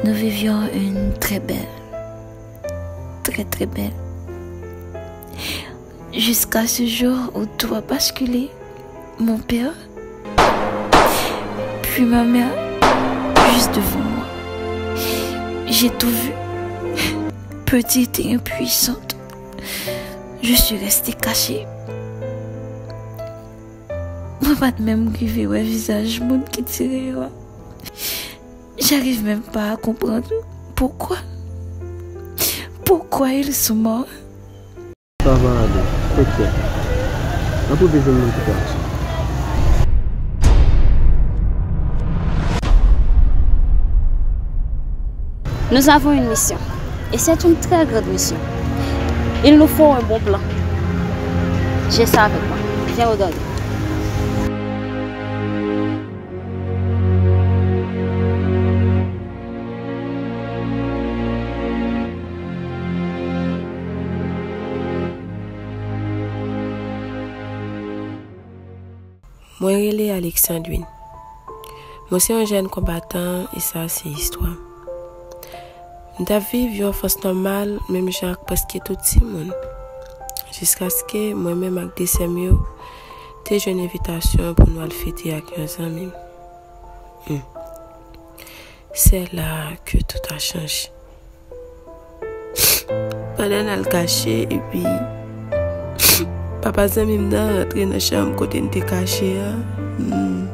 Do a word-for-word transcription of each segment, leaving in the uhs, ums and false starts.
Nous vivions une très belle, très très belle. Jusqu'à ce jour où tout a basculé, mon père, puis ma mère, juste devant moi. J'ai tout vu. Petite et impuissante, je suis restée cachée. Mwen pa t menm rive wè vizaj moun ki tire yo a. J'arrive même pas à comprendre pourquoi. Pourquoi ils sont morts. Sa va ale, tenkèt. N ap rive jwenn moun ki fè aksyon. Nous avons une mission. Et c'est une très grande mission. Il nous faut un bon plan. J'ai ça avec moi. Viens regarder. Mwen rele Alexandrine. Mwen se yon jèn konbatan e sa se istwa m. M t ap viv yon anfans nòmal menm jan ak prèske tout timoun. Jiskaske mwen menm ak de sè m yo te jwenn envitasyon pou nou al fete ak yon zanmi m. Hmm. C'est là que tout a changé. Pandan n al kache epi papa zanmi m nan rantre nan chanm kote n te kache a. Hmm.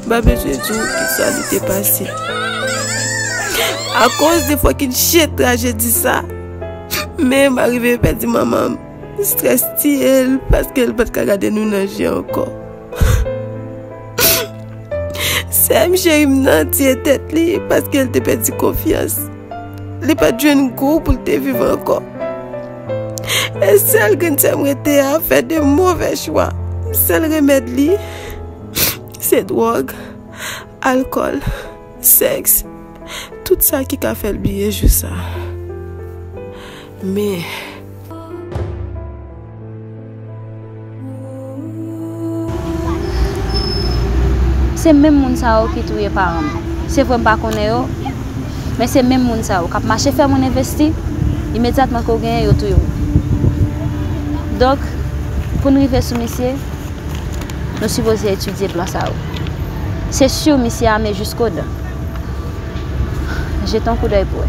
M pa bezwen di w kisa li te pase. Akoz de fòkin je trajedi sa, men m arive pèdi manman m. Strès tiye l paske l pa t ka gade nou nan je ankò. Sè m cheri m nan tiye tèt li paske l te pèdi konfyans. Li pa t jwenn gou pou l te viv ankò. E sèl grenn sè m rete a fè de movè chwa. Sèl remèd li se dwòg, alkòl, sèks, tout sa ki ka fè l bliye jou sa. Men. Se menm moun sa yo ki touye paran m. Se vre m pa konnen yo, men se menm moun sa yo k ap mache fè moun envesti, imedyatman ke w genyen, yo touye w. Donk, pou n rive sou misye, nou sipoze etidye plan sa yo. Se si misye ame jiskodan. Jete yon koudèy pou wè.